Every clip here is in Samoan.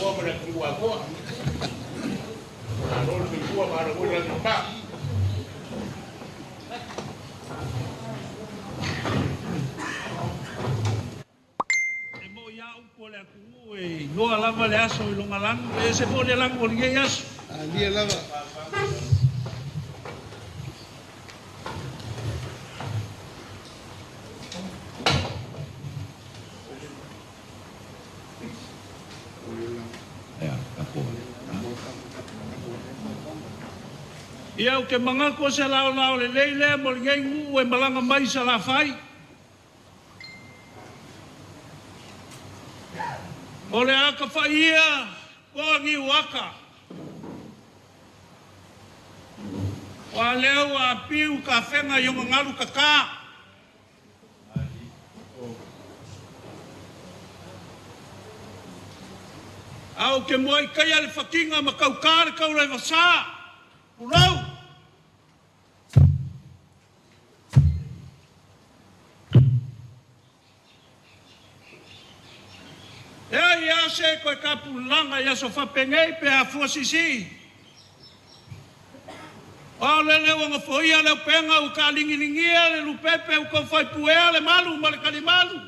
Samoa ma le atunuu atoa. Malo le soifua, malo foi le lagi e mama. E moi a upu a le atunuu e iloa lava le aso i lona lanu, e ese foi le lanu o lenei aso. Alia lava. Ia ou te manatu o se laolao lelei lea mo lenei nuu e malaga mai i Salafai. O le a tafai ia toa niuaka. Aua lea ua apiu tafega i ona galu tata. Ae ou te muai taia le fatiga ma tauta le taulaivasa. Tulou! E ai lava se toe tapulelaga i aso faapenei pe afua siisii. O lele ua nofoia le upega ua taaligiligia le lupepe ua tau faipuea le malu ma le talimalu.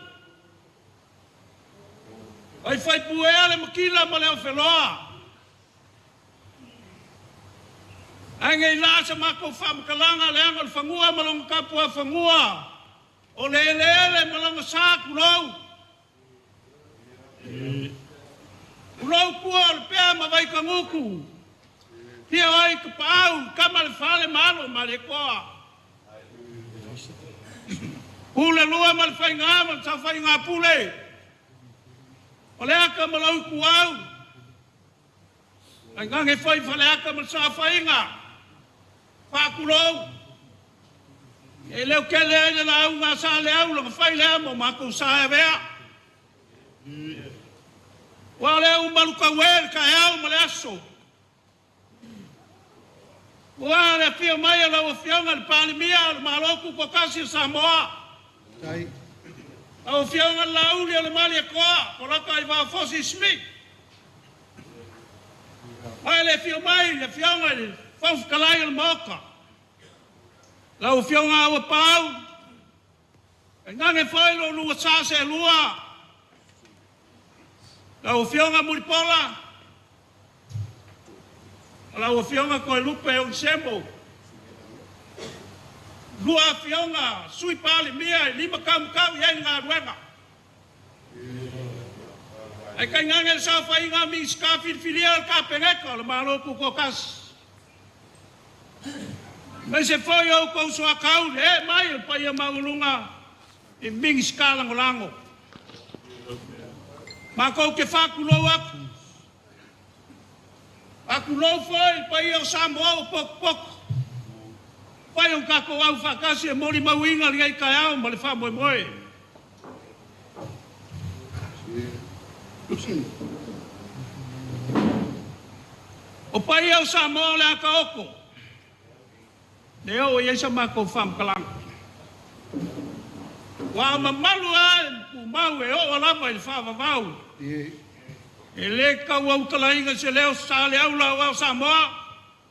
Ua faipuea le matila ma le ofeloa. Ae nei la sa matou faamatalaga leaga o le fanua ma lona tapuafanua, o le eleele ma lona sa, tulou. Tulou tua o Lepea ma Vaitagutu, afio ai Tapaau, Tama a le Fale ma Alo o Malietoa. Pule lua ma le Faiga ma le Saofaiga Pule, o le ata ma lou ituau, Tainane foi Faleata ma le Saofaiga, faatulou. E leo tele ai le lauga a Saleau, lona fai lea ma o matou sa e avea. Ua o lea ua malutaue le taeao ma le aso. Ua le afio mai o lau Afioga i le Palemia o le Malo Tutoatasi o Samoa. Lau Afioga i le Laauli o le Malietoa, Bolata Aivao Fosi Smith. Ae le afio mai le Afioga i le Fofoga Fetalai o le Maota, lau Afioga Auuapaau, tainane foi lo oulua sa seelua, lau Afioga Mulipola, ma lau Afioga Toelupe Onisemo, lua Afioga Sui Palemia e limataumatau i ai le galuega. Ae tainane le saofaiga a Minisita filifilia o le Kapeneta o le Malo Tutoatasi, aemaise foi o outou soatau i le ee mai o le paia maualuga i Minisita Lagolago. Matou te faatulou atu, faatulou foi i le paia o Samoa ua potopoto, ua mafai ona tatou aufaatasi e molimauina lenei taeao ma le faamoemoe. O paia o Samoa o le a taoto, e oo i ai sa matou faamatalaga. Ua mamalu lava e tumau e oo lava i le faavavau. E le tau autalaina i se leo sa le aula aua o Samoa,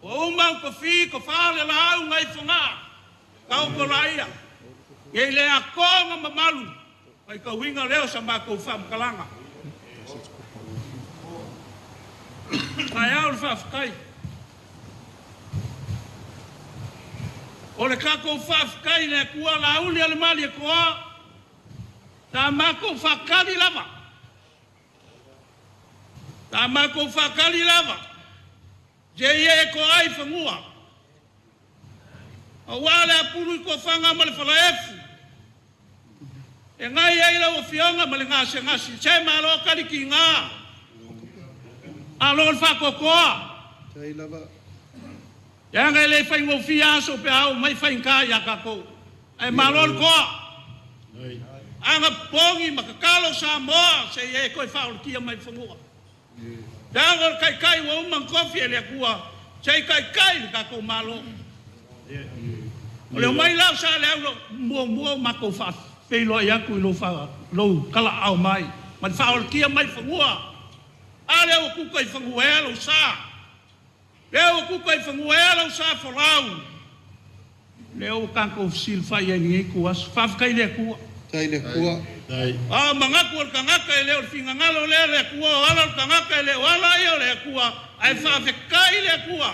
ua uma ona tofi tofa le laau nai Fogaa, taoto laia, nei le atoa ma mamalu, faitauina lea o sa matou faamatalaga. Taeao le faafetai. O le tatou faafetai i le Atua Lauli o le Malietoa, sa matou faatali lava. Sa matou faatali lava, seia e toai fanua, aua le apulu i tofaga ma le falaefu e gai ai lau Afioga ma le gasegase. Se malo tali tiga, malo le faatoatoa. Leaga e le faigofie aso pe a oo mai faigata ia tatou, ae malo le toa. Anapogi ma tatalo Samoa seia e toe faaolatia mai fanua. Leaga o le taitai ua uma ona tofi e le Atua se i taitai le tatou Malo. O le omai la o Saleaula, muamua o matou faafeiloai atu i lou talaao mai ma le faaolatia mai fanua. A lea ua kuka i fanua ea lou sa. Lea ua kuka i fanua ea lou sa folau. Lea ua tatou fesilafai ai i lenei ituaso. Faafetai i le Atua. Faafetai i le Atua. A o manatu o le tagata e le o le finagalo lea o le Atua, o ala o le tagata e le o ala ia o le Atua, ae faafetai i le Atua.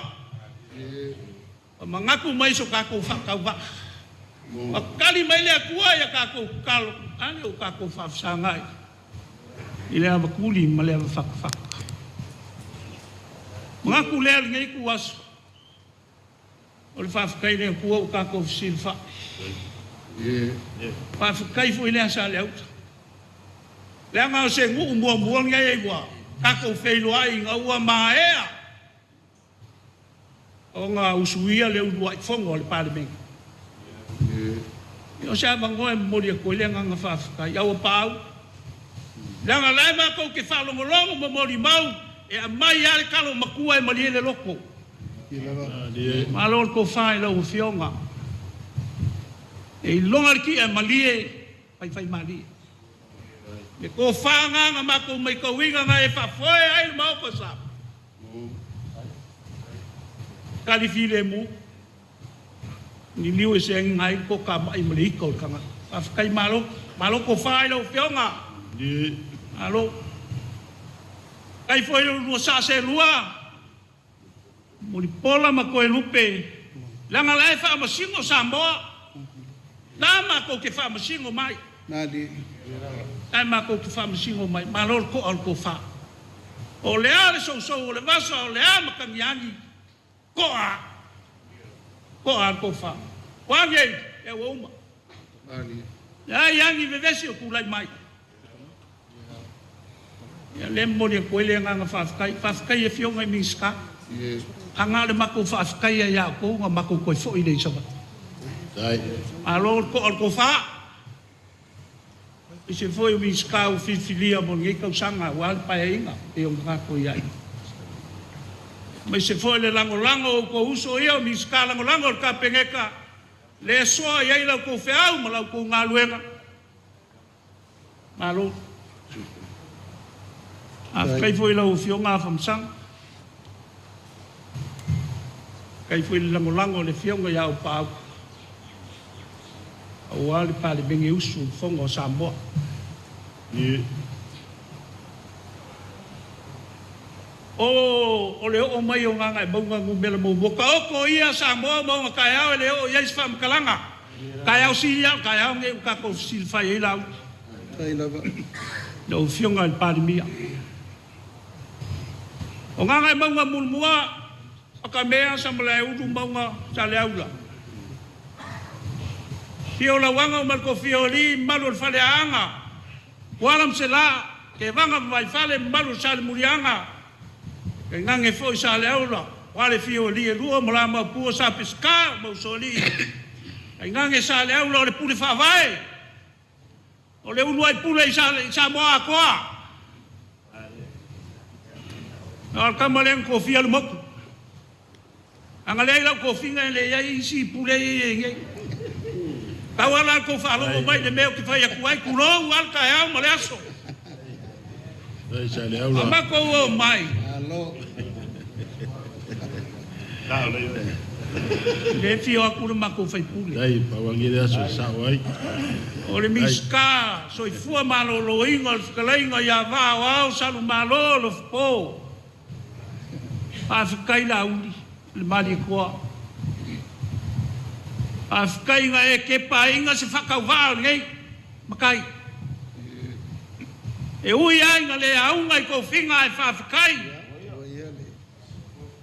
Ua manatu mai i so tatou faatauvaa. Ua tali mai le Atua i a tatou tatalo, a lea ua tatou faafesagai i le avatuli ma le avafatafata. Manatu lea i lenei ituaso, o le faafetai i le Atua ua tatou fesilafai. Faafetai foi lea Saleaula, leaga o se nuu muamua lenei ua tatou feiloai ina ua maea ona usuia le uluai fono a le Palemene. Ia o se avanoa e momoli atu ai le agaga faafetai. Auapaau, leaga o la e matou te faalogologo ma molimau e aumai lava le talo matua e malie le loto. Malo le tofa i lau Afioga, e iloga le ti'a e malie, faifaimalie. Le tofa lena na matou matauina na e faafoe ai le Maota o Samoa. Tali filemu, liliu e seaina ai le toatamai ma le ita o le tagata. Faafetai malo, malo tofa i lau Afioga. Malo. Faafetai foi i lo oulua sa seelua, Mulipola ma Toelupe, leaga o la e faamasino Samoa. La matou te faamasino mai. La matou te faamasino mai. Malo le to'a o le tofa. O le a le sousou o le vasa, o le a matagi agi, to'a, to'a le tofa. Ua agi ai, lea ua uma. Leai agi vevesi o tulai mai. Ia lea e momoli atu ai le agaga faafetai. Faafetai i Afioga i Minisita. A na o le matou faafetai lava ia outou ona matou toe foi lea i Savaii. Malo le to'a o le tofa. Aemaise foi o Minisita ua filifilia mo lenei tausaga aua le Paeaiga pei ona tatou i ai. Aemaise foi le lagolago o outou uso ia o Minisita Lagolago o le Kapeneta, lea e soa i ai la outou feau ma la outou galuega. Malo. Faafetai foi i lau Afioga Afamasaga. Faafetai foi i le lagolago a le Afioga ia Aupaau aua le Palemene usu i le Fono a Samoa. O le oo mai o Gagaemauga 1, taoto ia Samoa ma ona taeao e le oo i ai se faamatalaga. Taeao sili lava o le taeao lenei ua tatou fesilafai ai Laauli. Lau Afioga i le Palemia. O Gagaemauga 1, Patamea, Samalaeulu, Mauga, Saleaula. Afio Lauaga ma le Toafia o Alii, mamalu o le Faleaana, Tuala ma Sela, Tevaga ma Vaifale, mamalu o le Salemuliaga, tainane foi Saleaula, aua le afio o alii e lua ma la Maopu Sa Peseta ma Usoalii, tainane Saleaula o le Pule Faavae, o le uluai pule i Samoa atoa. O le tama lea na tofia le motu. A na leai lau tofiga e leai isi pule ia e i ai nei. Tau lava la le tou faalogo mai i le mea ou te fai atu ai, tulou lava le taeao ma le aso. A matou o mai, le fia o atu le matou faipule. O le Minisita Soifua Maloloina o le fetalaiga ia Vaaoao Salumalo Alofapo. Faafetai Laauli le Malietoa. Faafetai na e tepaina se faatauvaa o lenei matai. E ui lava ina le auga i tofiga ae faafetai.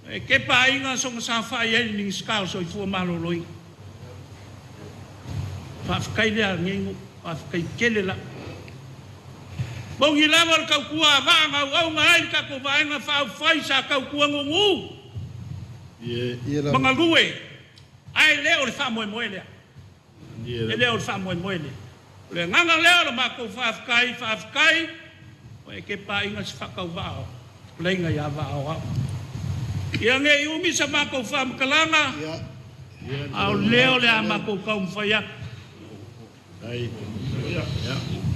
Na e tepaina soona saofai ai le Minisita o Soifua Maloloina. Faafetai lea a lenei nuu. Faafetai tele lava. Moni lava o le tautua a vaa na auauna ai le tatou Vaega Faaupufai sa tautua gugu ma galue, ae le o le faamoemoe lea. E le o le faamoemoe lea. O le agaga lea o le matou faafetai, faafetai ua e tepaina se faatauvaa o fetalaiga ia Vaa o Ao. Ia ne i umi sa matou faamatalaga, a o lea o le a matou taumafai atu.